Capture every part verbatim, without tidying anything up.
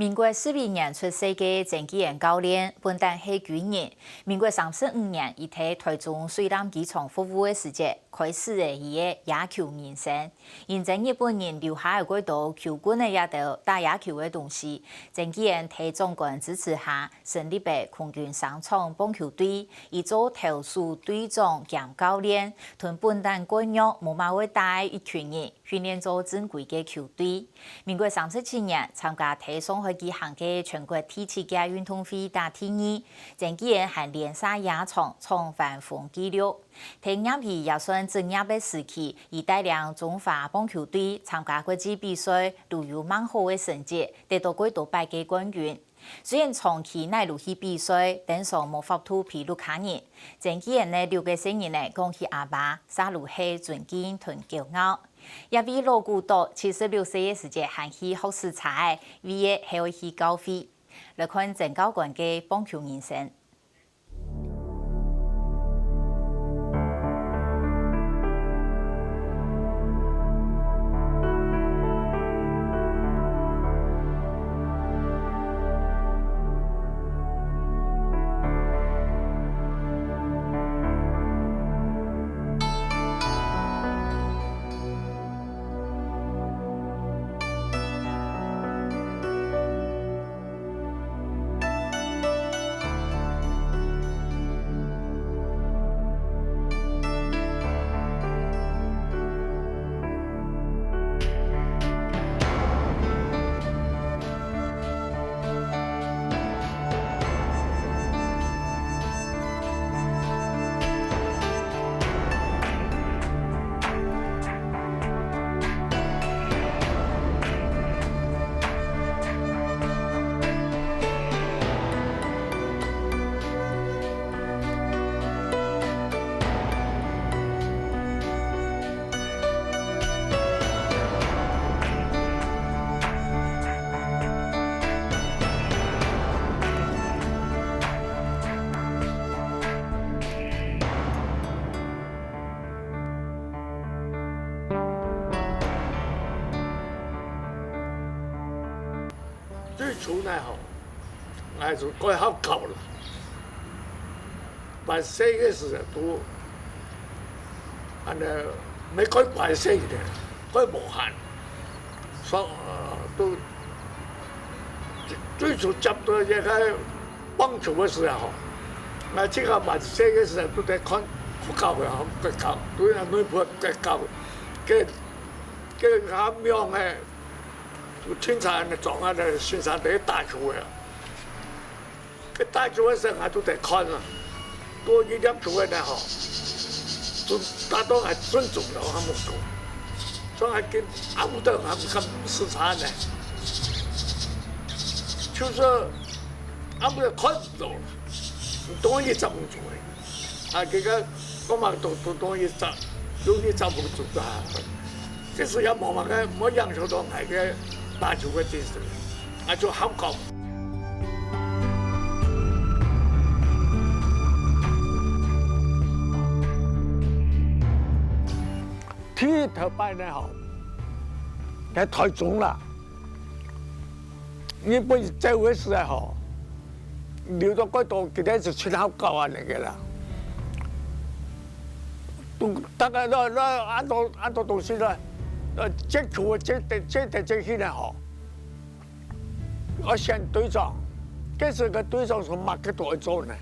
民國十一年出世个曾紀賢教練，本旦係軍人。民國三十五年，佢在臺中水湳機場服務个時節，開始了佢个野球人生。因爭日本人留下个過多球棍仔這兜打野球个東西，曾紀賢在長官支持下，成立了空軍商場棒球隊，佢做投手隊長兼教練，同本旦過弱無麼會打个一群人， 訓練做正規个球隊。民國三十七年，參加在上海舉行个全國第七屆運動會打第二，曾紀賢還連射野場，創完封紀錄。在業餘也算職業个時期，佢帶領中華棒球隊參加國際比賽，都有蠻好个成績，得到過多擺个冠軍。 雖然長期哪攏去比賽，登場無法度比路下人，曾紀賢呢六個細人仔講起阿爸，儕都係尊敬同驕傲。這位老古董七十六歲个時節還去學駛車仔，為个係愛去教會。來看曾教官个棒球人生。 最初呢吼，𠊎就蓋好搞啦。還細个時都，恁呢，無蓋乖細个，蓋無閒。所，呃，都，最，最初接到這個棒球个時候吼，𠊎自家還細个時都在看國教个吼，國教，對啊，內埔國教，該，該較樣个，有青山个莊啊，先生在打球个。 該打球个時𠊎都在看啊，到一粒球个呢吼，就打到𠊎準中了，還無中。所以𠊎緊，啊，毋得，還毋敢駛車呢。就是，啊，毋得看毋到了，當然一隻毋中个。 啊，這個講嘛，都，都，都一隻，有一隻無做到。這時也無麼个，無影響到𠊎个打球个精神，𠊎就好搞。第一頭擺呢吼，在臺中啦， 日本走个時候吼，留到蓋多，佢等就盡好搞恁呢个啦。都，大概那，那恁多，恁多東西啦，呃，接觸，接得，接得，接去呢吼，愛選隊長，該時个隊長係麼个都愛做呢。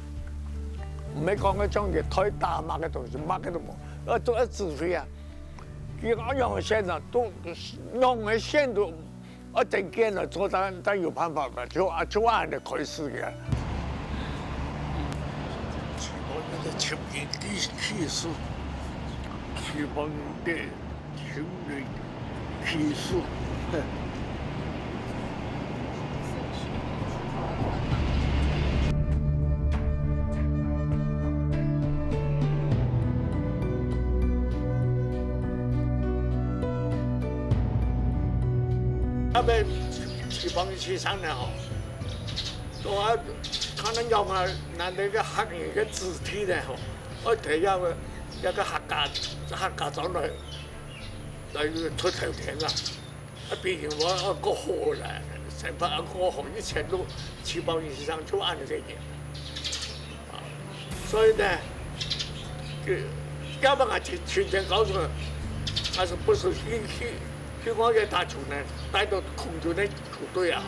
毋係講个像个代打麼个東西，麼个都無，愛做，愛指揮啊。佢愛仰个選啊，都，仰个選都 愛等見了，做得，得有辦法嘛，就，啊，就恁呢開始个。基本个七年級起始，基本个七年級起始。啊，該地方个先生呢吼，都啊，看恁樣啊，拿該个客人个子弟呢吼，愛提這个，這个客家，客家庄來，來出頭天啊。 啊，比以前个還過好啦，生活恁過好，一切都七宝印象就恁樣个人。啊，所以呢，佢，要不然去去年高中，还是不是去去去我个大球呢，带到空军个球队啊。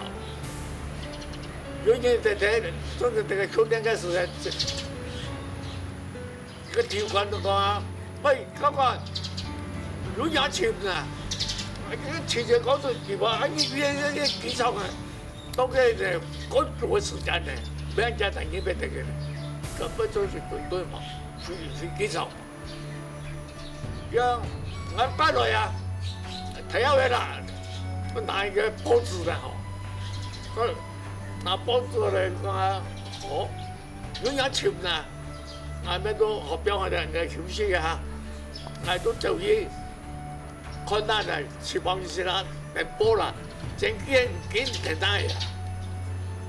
有一年在在，正是这个秋天开始呢，这个体育馆都讲啊，喂，刚刚有人请呢，这个去年高中地方，啊，你你你你几场啊？ 到个呢，工作个时间呢，每人家等于别个呢，根本就是军队嘛，飞飞机场嘛。呀，俺带来呀，太阳来了，我拿一个报纸来吼，我拿报纸来看啊，哦，有人请呢，俺们都好表好的，来休息一下，俺都走一。 看到个，希望是啦，能播啦，真紧紧等待呀。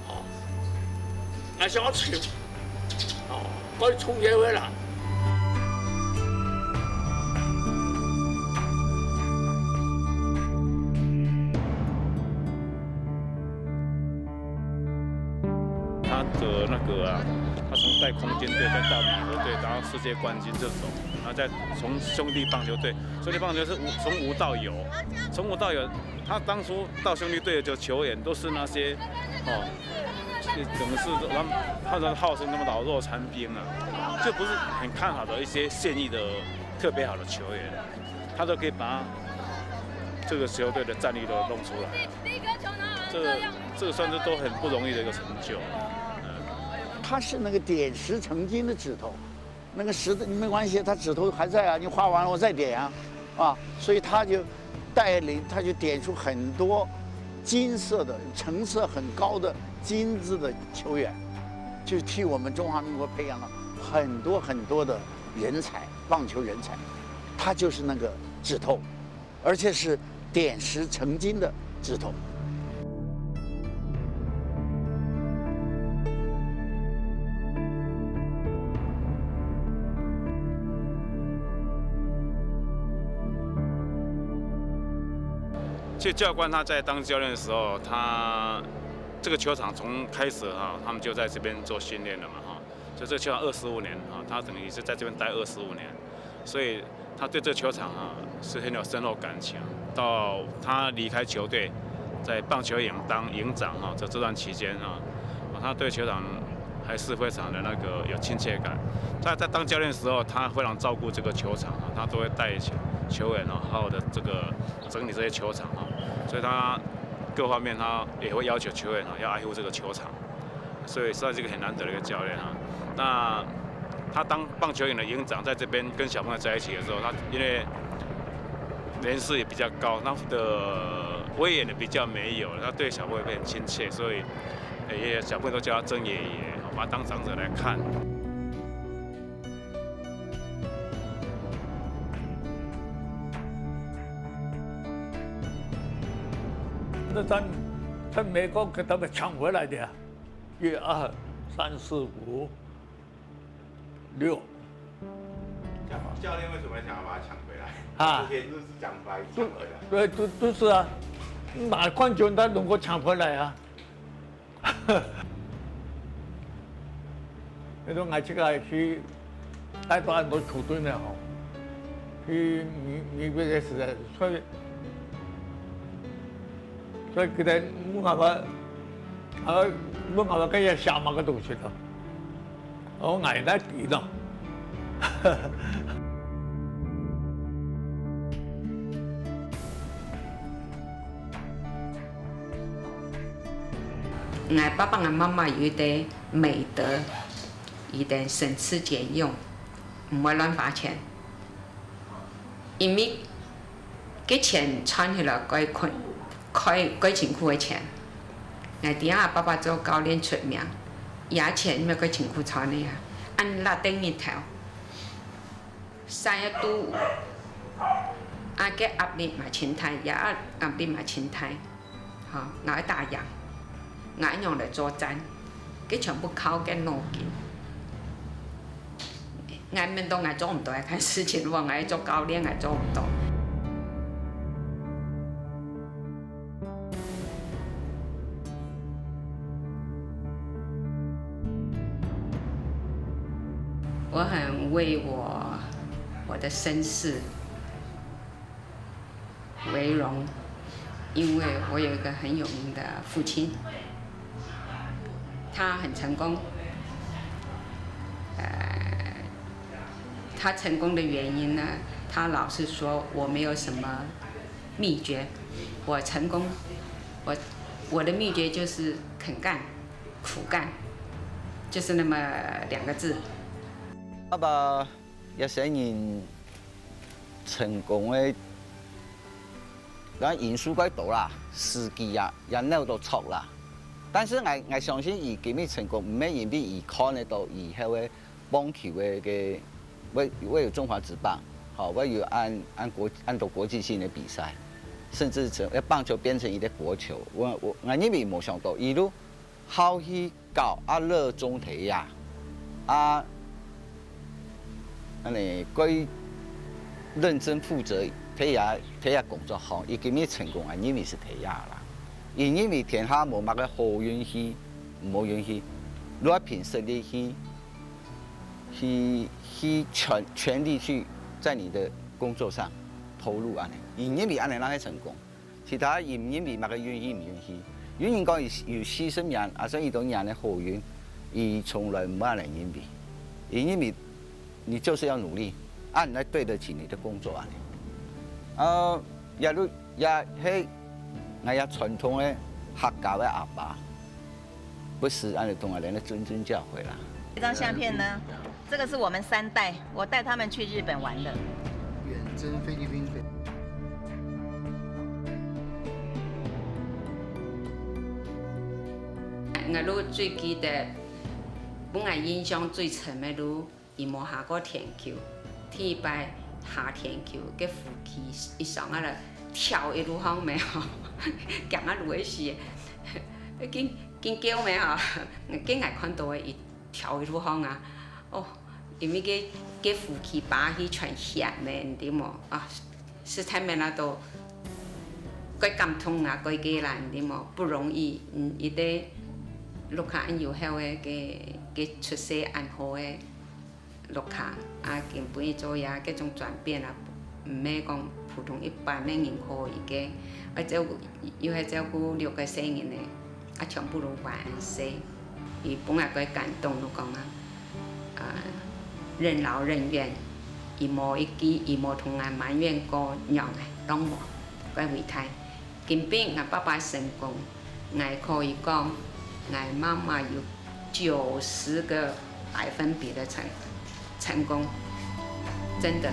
哦，那想要请，哦，该冲也会啦。他的那个啊，他从带空军队，再到美国队，然后世界冠军这种，然后再从兄弟棒球队，兄弟棒球是无从无到有，从无到有。他当初到兄弟队的球员都是那些，哦，整个是他们他们号称什么老弱残兵啊，就不是很看好的一些现役的特别好的球员，他都可以把这个球队的战力都弄出来。这个这个算是都很不容易的一个成就。嗯。他是那个点石成金的指头，那个石头没关系，他指头还在啊，你画完了我再点啊，啊，所以他就带领，他就点出很多金色的、成色很高的金子的球员，就替我们中华民国培养了很多很多的人才，棒球人才，他就是那个指头。 而且是点石成金的指头。其实教官他在当教练的时候，他这个球场从开始哈，他们就在这边做训练了嘛哈，所以这个球场二十五年哈，他等于是在这边待二十五年，所以他对这个球场啊是很有深厚感情。到他离开球队，在棒球营当营长哈，这这段期间哈，啊他对球场还是非常的那个有亲切感。他在当教练的时候，他非常照顾这个球场啊，他都会带球球员哦，好好的这个整理这些球场啊，所以他各方面他也会要求球员啊要爱护这个球场，所以算是一个很难得的一个教练啊。那他当棒球营的营长，在这边跟小朋友在一起的时候，他因为年事也比较高，他的威严也比较没有，他对小朋友也很亲切，所以也小朋友都叫他曾爷爷，把他当长者来看。 那在在美国给他们抢回来的呀，一二三四五六教教练为什么想要把他抢回来？啊这，些都是讲白抢回来。对，都都是啊，拿冠军他能够抢回来啊。 那种俺这个去带到很多球队呢吼，去你你别个时代，所以所以给他问俺们，啊，问俺们跟人家想嘛个东西的，哦，俺也在比呢。 𠊎爸爸、𠊎媽媽有一個美德，一個省吃儉用，毋會亂花錢。因為該錢賺起來該困，該該辛苦个錢。𠊎知影爸爸做教練出名，這錢毋係該辛苦賺个啊，恁辣等日頭。 曬到肚，啊，該壓力嘛盡大，這壓壓力嘛盡大，吼，𠊎愛打贏，𠊎愛仰來作戰，該全部靠該腦筋。𠊎毋免當𠊎做毋到，𠊎看事情，𠊎愛做教練，𠊎做毋到。为我我的身世为荣，因为我有一个很有名的父亲，他很成功。呃，他成功的原因呢，他老是说我没有什么秘诀，我成功，我我的秘诀就是肯干、苦干，就是那么两个字。爸爸 一生人成功个，當然因素蓋多啦，時機啊，也扭到著啦。但是𠊎，𠊎相信佢今日成功，毋係因為佢看得到以後个棒球个，个，會，會有中華職棒，吼，會有恁，恁國，恁多國際性个比賽，甚至成，棒球變成一個國球。𠊎，𠊎，𠊎認為無想到，一路 好去教啊，熱衷體育啊，啊，恁呢，過認真負責體育，體育工作吼，佢今日成功啊，因為係體育啦。佢因為天下無麼个好運氣，無運氣，你愛憑實力去，去，去全，全力去在你的工作上投入恁呢。佢因為恁呢，正會成功。 其他人認為麼个運氣毋運氣，有人講佢有四十年，啊，所以佢多年个好運，佢從來毋會恁樣認為。佢認為你就是要努力，啊，你才對得起你的工作啊。呃，也就，也係，𠊎也傳統个客家个阿爸，不時恁樣同𠊎等个諄諄教誨啦。這張相片呢，這個是我們三代，我帶他們去日本玩的。遠征菲律賓。 𠊎就最記得，分𠊎印象最深个就，佢無下過天球。第一擺下天球，該飛機一上啊來，跳一路項咩吼，驚啊就會死，緊，緊叫咩吼，該𠊎看到个佢 跳一路項啊。哦，因為該，該飛機巴士全掀咩，你知無？啊，實在無法度，蓋感動啊，蓋个啦，你知無？不容易，嗯，一個屋下恁有孝个，該，該出世恁好个屋下，啊，今晡日做這，該種轉變啊，毋係講普通一般个人可以个，愛照顧，又愛照顧六個細人呢。 啊，全部都還細。佢分𠊎蓋感動，就講啊，啊，任勞任怨，佢無一句，佢無同𠊎埋怨過仰仔，攏無，蓋偉大。今晡𠊎爸爸成功，𠊎可以講，𠊎媽媽有九十個百分比个成，成功，真的。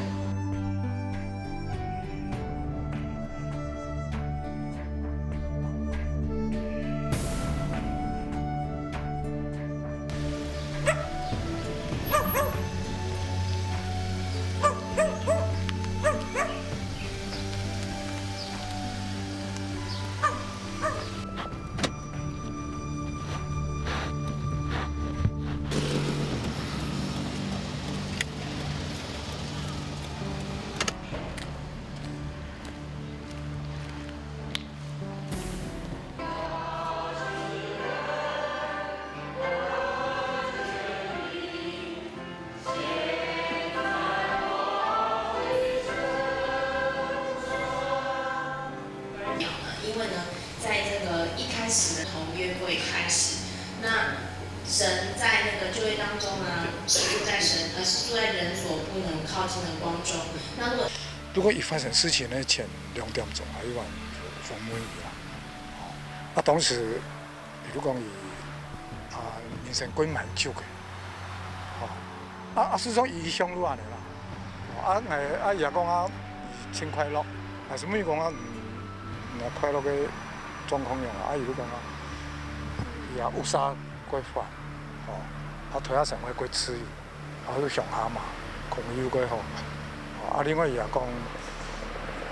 因为呢，在这个一开始的从约柜开始，那神在那个旧约当中啊，是住在神，而是住在人所不能靠近的光中。那如果如果一发生事情呢，前两点钟啊，一般访问伊啦。啊，当时 比如讲伊，啊，人生过蛮久个，吼。啊，啊，事实上伊想就安尼啦。吼，啊，𠊎，啊，伊也讲啊，伊真快乐。啊，啥物讲啊，嗯，嗯，快乐个状况样啊，啊，伊就讲啊，伊也有啥过法，吼，啊，退下生活过自由。 啊，去乡下嘛，朋友个吼。啊，另外伊也讲，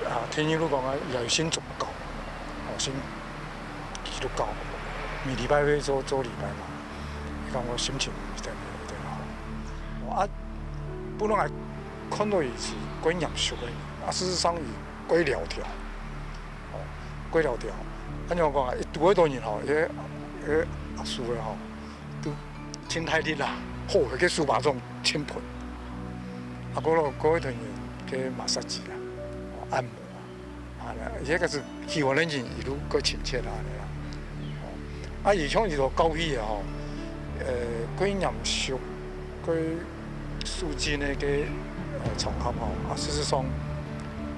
啊，天一路讲啊，也有信宗教，哦，信基督教，每禮拜会做，做禮拜嘛。伊讲我心情一定，一定好。哦，啊，本来看到伊是过严肃个人，啊，事实上伊过条条，哦，过条条。按照讲啊，伊拄好多人吼，迄个，迄个阿叔个吼，都真大力啦，吼，迄个书包中真喷。啊，過落過一段个massage啊，哦，按摩啊，啊，而且个係希望人人一路過親切啊，恁樣啦。哦，啊，而且佢就教佢个吼，呃，過嚴肅、過肃靜个个，呃，場合吼，啊，事實上，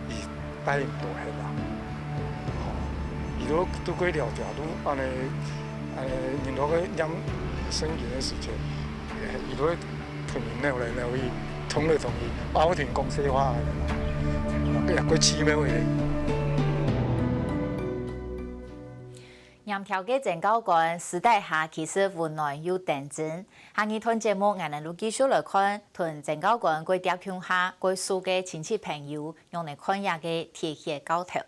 佢帶毋到去啦。哦，佢都都過了解，都恁樣，呃，人都个念聖經个時節，呃，佢都會 同人扭來扭去，通來通去，包停講笑話，也過奇妙个。黏條个曾教官，私底下其實溫暖又天真。下二段節目，𠊎等就繼續來看，同曾教官過貼共下，過熟个親戚朋友，用來看這个鐵血教頭。